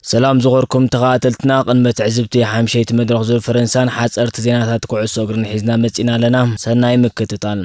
ሰላም ዝኸበርኩም ተኸታተልትና፣ ቅድሚ ትዕዝብቲ ሓምሸይቲ መድረኽ ዙር ፈረንሳን ሓጸርቲ ዜናታት ኩዕሶ እግርን ሒዝና መጺና ኣለና። ሰናይ ምክትታል።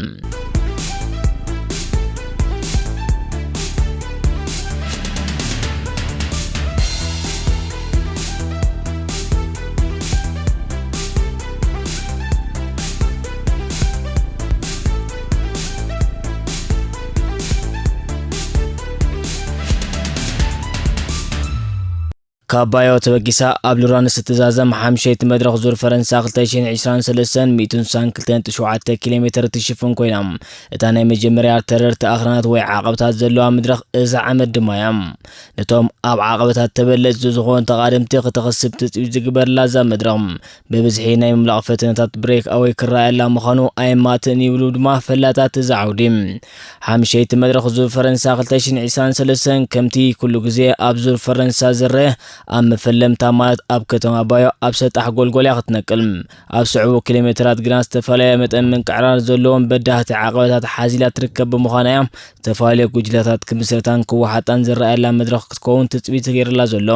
ካብ ባዮ ተበጊሳ ኣብ ሉራንስ እትዛዘም ሓምሸይቲ መድረኽ ዙር ፈረንሳ ክልተ ሽሕን ዕስራን ሰለስተን ሚእትን ስሳን ክልተን ነጥቢ ሸውዓተ ኪሎ ሜተር እትሽፍን ኮይና፣ እታ ናይ መጀመርያ ተረርቲ ኣኽራናት ወይ ዓቐብታት ዘለዋ መድረኽ እዛ ዓመት ድማ እያ። ነቶም ኣብ ዓቐበታት ተበለጽቲ ዝኾኑ ተቓደምቲ ክትኸስብ ትጽቢት ዝግበረላ እዛ መድረኽ፣ ብብዝሒ ናይ ምምላቕ ፈተነታት ብሬክ ኣወይ ክረኣየላ ምዃኑ ኣየማትእን ይብሉ ድማ ፈላጣት እዚ ዓውዲ። ሓምሸይቲ መድረኽ ዙር ፈረንሳ ክልተ ሽሕን ዕስራን ሰለስተን ከምቲ ኩሉ ግዜ ኣብ ዙር ፈረንሳ ዝረአ ኣብ መፈለምታ ማለት ኣብ ከተማ ባዮ ኣብ ሰጣሕ ጎልጎል እያ ክትነቅል። ኣብ ስዕቡ ኪሎ ሜትራት ግና ዝተፈላለየ መጠን ምንቅዕራር ዘለዎም በዳህቲ ዓቐበታት ሓዚላ ትርከብ ብምዃና እያ ዝተፈላለየ ጉጅለታት ክምስረታን ክወሓጣን ዝረኣየላ መድረኽ ክትከውን ትጽቢት ተገይሩላ ዘሎ።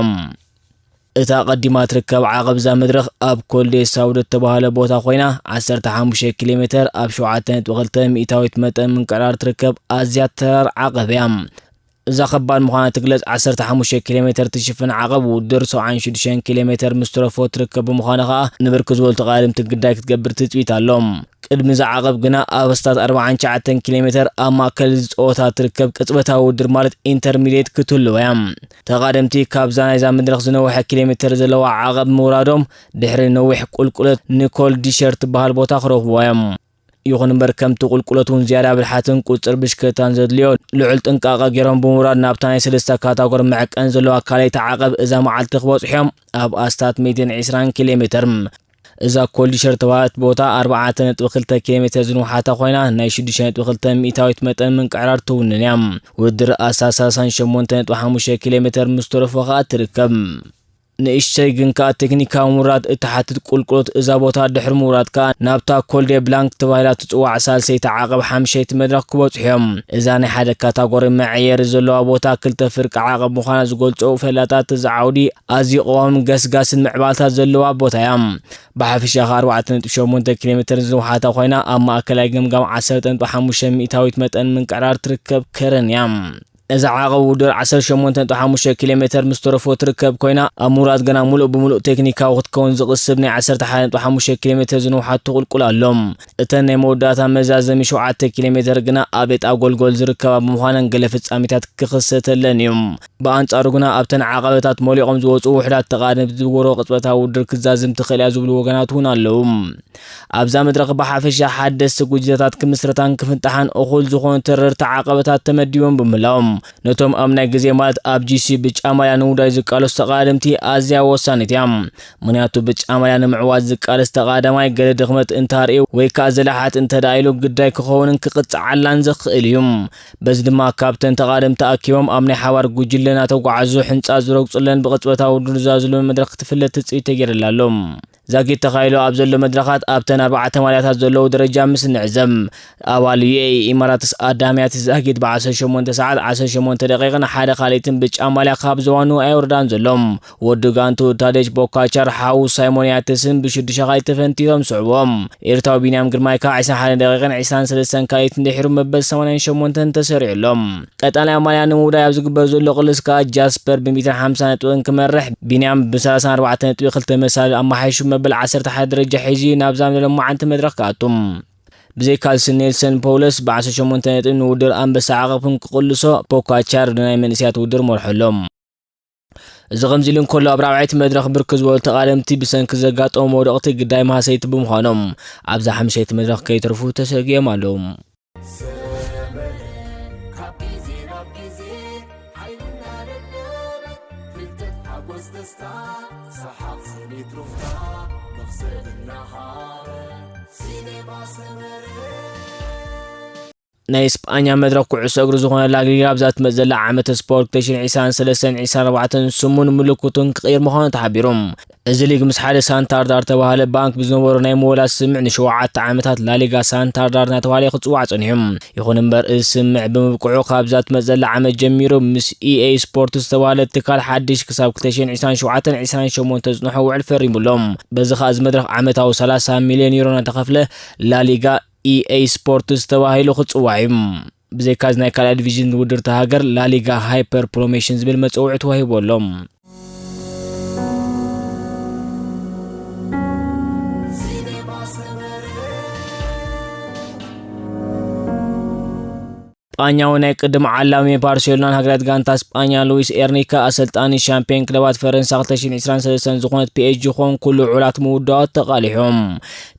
እታ ቀዲማ ትርከብ ዓቐብ እዛ መድረኽ ኣብ ኮል ዴ ሳውዶ እተባህለ ቦታ ኮይና፣ ዓሰርተ ሓሙሽተ ኪሎ ሜተር ኣብ ሸውዓተ ነጥቢ ክልተ ሚእታዊት መጠን ምንቅዕራር ትርከብ ኣዝያ ተራር ዓቐብ እያ። እዛ ከባድ ምዃና ትግለጽ ዓሰርተ ሓሙሽተ ኪሎ ሜተር ትሽፍን ዓቐብ ውድድር ሰብዓን ሽዱሽተን ኪሎ ሜተር ምስ ተረፎ ትርከብ ብምዃና ከኣ ንብርክት ዝበሉ ተቓደምቲ ግዳይ ክትገብር ትጽቢት ኣሎ። ቅድሚ እዛ ዓቐብ ግና ኣብ ኣስታት ኣርባዓን ትሽዓተን ኪሎ ሜተር ኣብ ማእከል እዚ ጸወታ ትርከብ ቅጽበታዊ ውድድር ማለት ኢንተርሚድየት ክትህልዋ እያ። ተቓደምቲ ካብዛ ናይዛ መድረኽ ዝነውሐ ኪሎ ሜተር ዘለዋ ዓቐብ ምውራዶም ድሕሪ ነዊሕ ቁልቁለት ንኮል ዲሸር ትበሃል ቦታ ክረኽብዋ እዮም። ይኹን እምበር ከምቲ ቁልቁለት እውን ዝያዳ ብልሓትን ቁጽር ብሽክለታን ዘድልዮ ልዑል ጥንቃቐ ገይሮም ብምውራድ ናብታ ናይ ሰለስተ ካታጎሪ መዕቀን ዘለዋ ካልኣይቲ ዓቐብ እዛ መዓልቲ ክበጽሑ እዮም። ኣብ ኣስታት ሚእትን ዕስራን ኪሎ ሜተር እዛ ኮል ዲሸር ተባህለት ቦታ ኣርባዕተ ነጥቢ ክልተ ኪሎ ሜተር ዝንውሓታ ኮይና ናይ ሽዱሽተ ነጥቢ ክልተ ሚእታዊት መጠን ምንቅዕራር ትውንን እያ። ውድድር ኣስታት ሰላሳን ሸሞንተ ነጥቢ ሓሙሽተ ኪሎ ሜተር ምስ ተረፎ ከኣ ትርከብ። ንእሽተይ ግን ከኣ ቴክኒካዊ ምውራድ እትሓትት ቁልቁለት እዛ ቦታ ድሕሪ ምውራድ ከኣ ናብታ ኮል ዴ ብላንክ ተባሂላ ትጽዋዕ ሳልሰይቲ ዓቐብ ሓምሸይቲ መድረኽ ክበጽሑ እዮም። እዛ ናይ ሓደ ካታጎሪ መዐየሪ ዘለዋ ቦታ ክልተ ፍርቂ ዓቐብ ምዃና ዝገልጹ ፈላጣት እዚ ዓውዲ ኣዝዩ ቅዋምን ገስጋስን ምዕባልታት ዘለዋ ቦታ እያ። ብሓፈሻ ከኣ ኣርባዕተ ነጥቢ ሸሞንተ ኪሎ ሜተር ዝንውሓታ ኮይና ኣብ ማእከላይ ገምጋም ዓሰርተ ነጥቢ ሓሙሽተ ሚእታዊት መጠን ምንቅዕራር ትርከብ ከረን እያ። እዛ ዓቐብ ውድድር ዓሰርተ ሸሞንተ ነጥቢ ሓሙሽተ ኪሎ ሜተር ምስ ተረፎ ትርከብ ኮይና፣ ኣብ ምውራድ ግና ምሉእ ብምሉእ ቴክኒካዊ ክትከውን ዝቕስብ ናይ ዓሰርተ ሓደ ነጥቢ ሓሙሽተ ኪሎ ሜተር ዝንውሓቱ ቁልቁል ኣሎ። እተን ናይ መወዳእታ መዛዘሚ ሸውዓተ ኪሎ ሜተር ግና ኣብ ሌጣ ጎልጎል ዝርከባ ብምዃነን ገለ ፍጻሜታት ክኽሰተለን እዩ። ብኣንጻሩ ግና ኣብተን ዓቐበታት መሊቖም ዝወጹ ውሑዳት ተቓደምቲ ዝግበሮ ቅጽበታዊ ውድድር ክዛዝም ትኽእል እያ ዝብሉ ወገናት እውን ኣለዉ። ኣብዛ መድረኽ ብሓፈሻ ሓደስቲ ጉጅለታት ክምስረታን ክፍንጣሓን እኹል ዝኾኑ ተረርቲ ዓቐበታት ተመዲቦም ብምህላዎም፣ ነቶም ኣብ ናይ ግዜ ማለት ኣብ ጂ ሲ ብጫ ማልያ ንውዳይ ዝቃለሱ ተቓደምቲ ኣዝያ ወሳኒት እያ። ምኽንያቱ ብጫ ማልያ ንምዕዋት ዝቃለስ ተቓዳማይ ገለ ድኽመት እንተርእዩ ወይ ከኣ ዘለሓት እንተደኣ ኢሉ ግዳይ ክኸውንን ክቕጽዓላን ዝኽእል እዩ። በዚ ድማ ካብተን ተቓደምቲ ተኣኪቦም ኣብ ናይ ሓባር ጉጅለ እናተጓዓዙ ሕንጻ ዝረግጹለን ብቕጽበታዊ ውድድር ዝዛዝሉን መድረኽ ክትፍለጥ ትጽቢት ተገይሩላ ኣሎ። ዛጊት ተኻይሉ ኣብ ዘሎ መድረኻት ኣብተን ኣርባዕተ ማልያታት ዘለዉ ደረጃ ምስ ንዕዘብ፣ ኣባል ዩ ኤ ኢ ኢማራትስ ኣዳምያት ዛጊት ብ ዓሰርተ ሸሞንተ ሰዓት ዓሰርተ ሸሞንተ ደቂቕን ሓደ ካልኢትን ብጫ ማልያ ካብ ዝባኑ ኣየውርዳን ዘሎ። ወዲ ጋንቱ ታዴሽ ቦካቻር ሓዉ ሳይሞን ያትስን ብሽዱሻኻይ ተፈንቲቶም ስዕቦም። ኤርትራዊ ቢንያም ግርማይ ከዓ ዕስራን ሓደን ደቂቕን ዕስራን ሰለስተን ካልኢትን ድሒሩ መበል ሰማንያን ሸሞንተን ተሰሪዑ ኣሎ። ቀጠልያ ማልያ ንምውዳይ ኣብ ዝግበር ዘሎ ቅልስ ከኣ ጃስፐር ብሚእትን ሓምሳ ነጥብን ክመርሕ፣ ቢንያም ብሰላሳን ኣርባዕተን ነጥቢ ክልተ መሳልል ኣመሓይሹ መበል ዓሰርተ ሓደ ደረጃ ሒዙ ናብዛ ለማዓንቲ መድረኽ ክኣቱ። ብዘይካልሲ ኔልሰን ፖውለስ ብዓሰርተ ሸሞንተ ነጥቢ ንውድድር ኣንበሳ ዓቐብን ክቕልሶ ፖካቻር ናይ መንእሰያት ውድድር መርሖ ኣሎ። እዚ ከምዚ ኢሉ እንከሎ ኣብ ራብዓይቲ መድረኽ ብርክት ዝበሉ ተቓደምቲ ብሰንኪ ዘጋጠሙ መውደቕቲ ግዳይ መሃሰይቲ ብምዃኖም ኣብዛ ሓምሸይቲ መድረኽ ከይተርፉ ተሰጊኦም ኣለዉ። ዘመን ካብ ግዜ ናብ ግዜ ሓይልና ደለበ ፍልጠት ሓጎስ ደስታ ሰሓቕ ስኒት ሩፍታ መኽሰብ እናሃበ ሲኔማ ሰመረ። ናይ ስጳኛ መድረኽ ኩዕሶ እግሪ ዝኾነ ላሊጋ ኣብዛ ትመጽእ ዘላ ዓመተ ስፖርት ክልተ ሽሕን ዕስራን ሰለስተን ዕስራን ኣርባዕተን ስሙን ምልክቱን ክቕይር ምዃኑ ተሓቢሩ። እዚ ሊግ ምስ ሓደ ሳንታንደር ተባሃለ ባንክ ብዝነበሮ ናይ ምወላ ስምምዕ ንሸውዓተ ዓመታት ላሊጋ ሳንታንደር እናተባሃለ ክጽዋዕ ጸኒሑ። ይኹን እምበር፣ እዚ ስምምዕ ብምብቅዑ፣ ካብዛ ትመጽእ ዘላ ዓመት ጀሚሩ ምስ ኢኤ ስፖርት ዝተባሃለ ትካል ሓድሽ ክሳብ ክልተ ሽሕን ዕስራን ሸውዓተን ዕስራን ሸሞንተን ዝጽንሖ ውዕል ፈሪሙሎም። በዚ ኸኣ እዚ መድረኽ ዓመታዊ ሰላሳ ሚልዮን ዩሮ እናተኸፍለ ላሊጋ ኢኤ ስፖርትስ ተባሂሉ ክጽዋዕ እዩ። ብዘይካዚ ናይ ካልኣይ ዲቪዥን ውድድር እታ ሃገር ላሊጋ ሃይፐር ፕሮሞሽን ዝብል መጸውዒ ተዋሂቡ ኣሎ። ስጳኛዊ ናይ ቅድም ዓላሚ ባርሴሎናን ሃገራት ጋንታ ስጳኛ ሉዊስ ኤርኒካ ኣሰልጣኒ ሻምፒዮን ክለባት ፈረንሳ ክልተ ሽሕን ዕስራን ሰለስተን ዝኾነት ፒኤስጂ ክኾን ኩሉ ውዕላት ምውዳኡ ኣተቓሊሖም።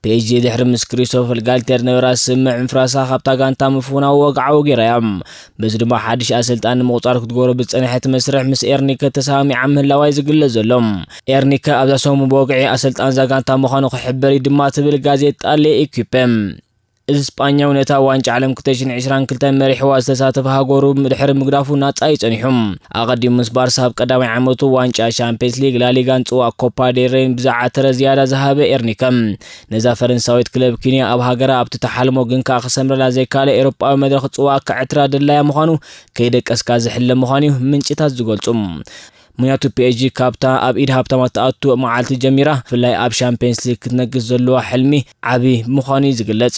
ፒኤስጂ ድሕሪ ምስ ክሪስቶፈር ጋልቴር ነበራ ስምምዕ ምፍራሳ ካብታ ጋንታ ምፍናው ወግዓዊ ገይራ እያ። በዚ ድማ ሓድሽ ኣሰልጣኒ ንምቑጻር ክትገብሮ ብዝጸንሐት መስርሕ ምስ ኤርኒከ ተሰማሚዓ ምህላዋ እዩ ዝግለጽ ዘሎ። ኤርኒከ ኣብዛ ሰሙን ብወግዒ ኣሰልጣን እዛ ጋንታ ምዃኑ ክሕበር እዩ ድማ ትብል ጋዜጣ ሌ ኢኩፐ። እዚ ስጳኛዊ ነታ ዋንጫ ዓለም ክልተ ሽሕን ዕስራን ክልተን መሪሕዋ ዝተሳተፈ ሃገሩ ድሕሪ ምግዳፉ ናጻ እዩ ጸኒሑ። ኣቐዲሙ ምስ ባርሳ ኣብ ቀዳማይ ዓመቱ ዋንጫ ሻምፒየንስ ሊግ፣ ላሊጋን ጽዋእ ኮፓ ዴል ሬይን ብዝዓተረ ዝያዳ ዝሃበ ኤርኒከ፣ ነዛ ፈረንሳዊት ክለብ ኪንያ ኣብ ሃገራ ኣብቲ ተሓልሞ ግን ከኣ ክሰምረላ ዘይካለ ኤውሮጳዊ መድረኽ ጽዋእ ከዕትራ ድላያ ምዃኑ ከይደቀስካ ዝሕለ ምዃኑ እዩ ምንጭታት ዝገልጹ። ምኽንያቱ ፒኤስጂ ካብታ ኣብ ኢድ ሃብታማት ትኣቱ መዓልቲ ጀሚራ፣ ብፍላይ ኣብ ሻምፒየንስ ሊግ ክትነግስ ዘለዋ ሕልሚ ዓቢ ምዃኑ እዩ ዝግለጽ።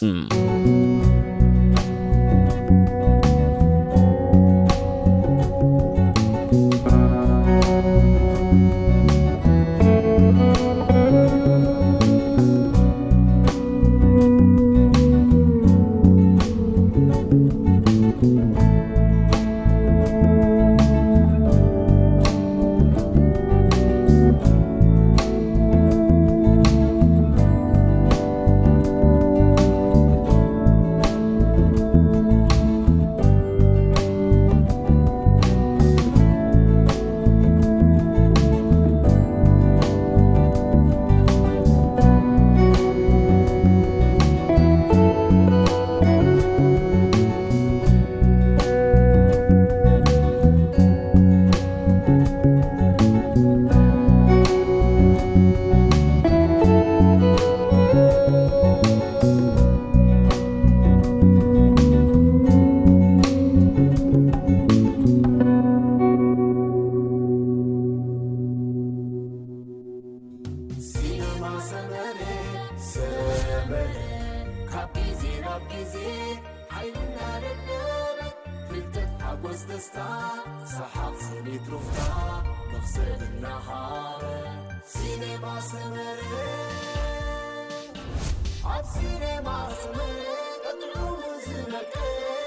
ሲነማ ሰመረ፣ ሰመረ፣ ካብ ግዜ ናብ ግዜ ሓይልና ደለበ፣ ፍልጠት፣ ሓጎስ፣ ደስታ፣ ሰሓቕ፣ ስኒት፣ ሩፍታ፣ መኽሰብ እናሃበ። ሲነማ ሰመረ፣ ኣብ ሲነማ ሰመረ፣ ቀጥዑ ዝመቀረ።